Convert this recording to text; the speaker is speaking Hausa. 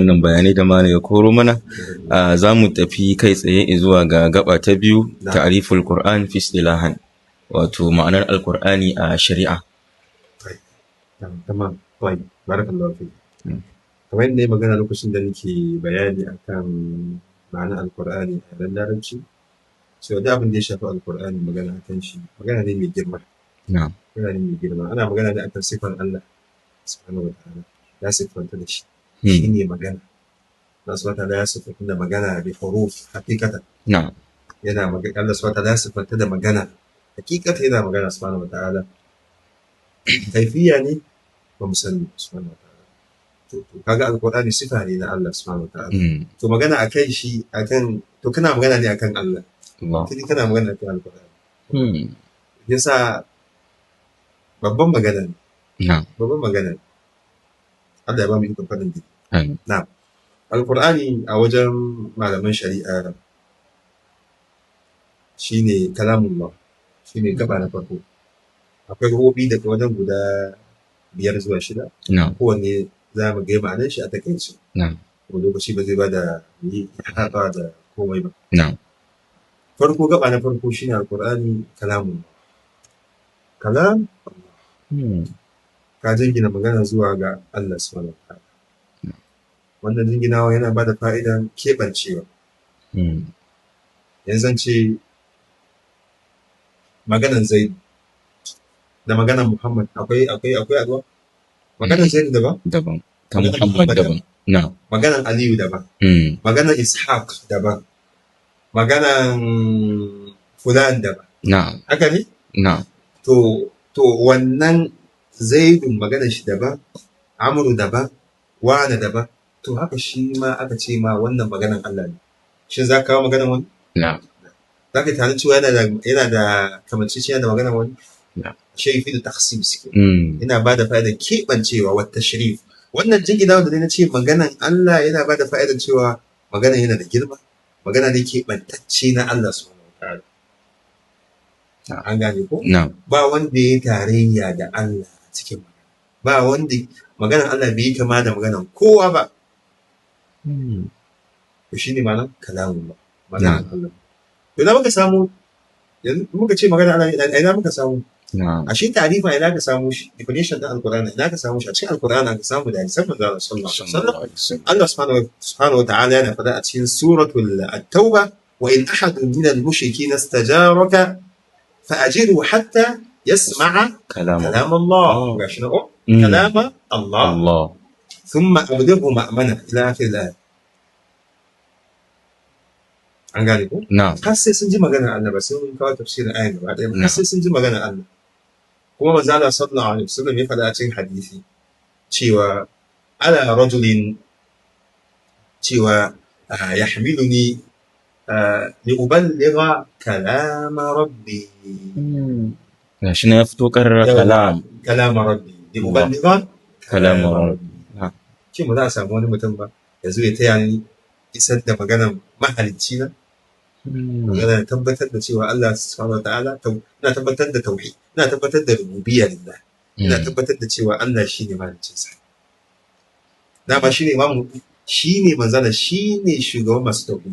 Wannan bayanai da malam ya koro mana, za mu tafi kai tsaye zuwa ga gaba ta biyu, ta'riful Qur'an fi istilahan, wato ma'anar Alqur'ani a shari'a. Tamam, tayyib, barakallahu fik. Kamar yadda na yi magana lokacin da nake bayani akan ma'anar Alqur'ani a yaren Larabci, cewa duk abin da ya shafi Alqur'ani, magana akan shi magana ne mai girma. Magana ne mai girma. Ana magana ne akan sifar Allah subhanahu wa ta'ala. Ya siffanta da shi. Shi ne magana. Allah subhanahu wa ta'ala ya siffanta da magana bi huruf hakikatan. Yana magana, Allah subhanahu wa ta'ala ya siffanta da magana. Hakikatan yana magana subhanahu wa ta'ala. Kaifiya ne ba mu sani subhanahu wa ta'ala. To kaga Alqur'ani sifa ne na Allah subhanahu wa ta'ala. To magana akan shi, akan, to kana magana ne akan Allah. Kini kana magana akan Alqur'ani. Yasa babban magana ne. Babban magana ne. Allah ya ba mu ikon faɗin dai. Amin. Na'am. Alqur'ani a wajen malaman shari'a shine kalamullah, shine gaba na farko. Akwai gaɓoɓi daga wajen guda 5 zuwa 6. Kowanne za mu ga ma'anar shi a takaice. Kuma lokaci ba zai ba da yi haɗa da komai ba. Farko, gaba na farko shine Alqur'ani kalamullah. Kalam ka jingina magana zuwa ga Allah subhanahu wa ta'ala. Wannan jinginawa yana ba da fa'idan keɓancewa. Yanzu zan ce maganan Zaid da maganan Muhammad akwai addu'a. Maganan Zaid daban? Daban. Ta Maganan Muhammad Muhammad daban. Na'am. Maganan Aliyu daban. Maganan Ishaq daban. Maganan Fulan daban. Haka ne? Na'am. To wannan Zaidun maganar shi daban, Amru daban, Wane daban. To haka shi ma aka ce ma wannan maganan Allah ne. Shin za ka kawo maganan wani? Na'am. Za ka yi tunanin cewa yana da kamanceceniya da maganan wani? Na'am. Shi fi da takhsis ke. Yana ba da fa'idar keɓancewa wa tashrif. Wannan jingina da na ce maganan Allah yana ba da fa'idar cewa maganan yana da girma, magana ne keɓantacce na Allah subhanahu wa ta'ala. An gane ko? Na'am. Ba wanda ya tarayya da Allah a cikin magana. Ba wanda maganan Allah bai yi kama da maganan kowa ba. To shi ne ma'anar kalamullah, maganan Allah. To ina muka samu, yanzu muka ce maganan Allah, ina muka samu? Ashe ta'arifa ina ka samu shi, definition din Alqur'ani ina ka samu shi, a cikin Alqur'ani ka samu da hadisan manzo Allah sallallahu alaihi wasallam. Allah subhanahu wa ta'ala yana faɗa a cikin suratul At-Tauba, wa in ahadun min al-mushrikeena istajaraka fa'ajirhu hatta yasma'a kalam kalam Allah. Gashi na ko? Kalam Allah. Allah. Thumma ablighu ma'mana ila akhir al-aya. An gane ko? Na'am. Har sai sun ji maganar Allah, ba sai mun kawo tafsirin ayan gaba ɗaya ba. Har sai sun ji maganar Allah. Kuma manzo Allah sallallahu alaihi wasallam ya faɗa a cikin hadisi cewa ala rajulin cewa yahmiluni li uballigha kalama rabbi. Gashi na ya fito karara kalam. Kalama rabbi. Li uballigha kalama rabbi. Shin ba za a samu wani mutum ba ya zo ya taya ni isar da maganar mahalicci na? Magana tabbatar da cewa Allah subhanahu wa ta'ala, ina tabbatar da tauhid, ina tabbatar da rububiyya lillah, ina tabbatar da cewa Allah shine mahaliccin sa. Dama shine imamu, shine manzala, shine shugaban masu tauhid.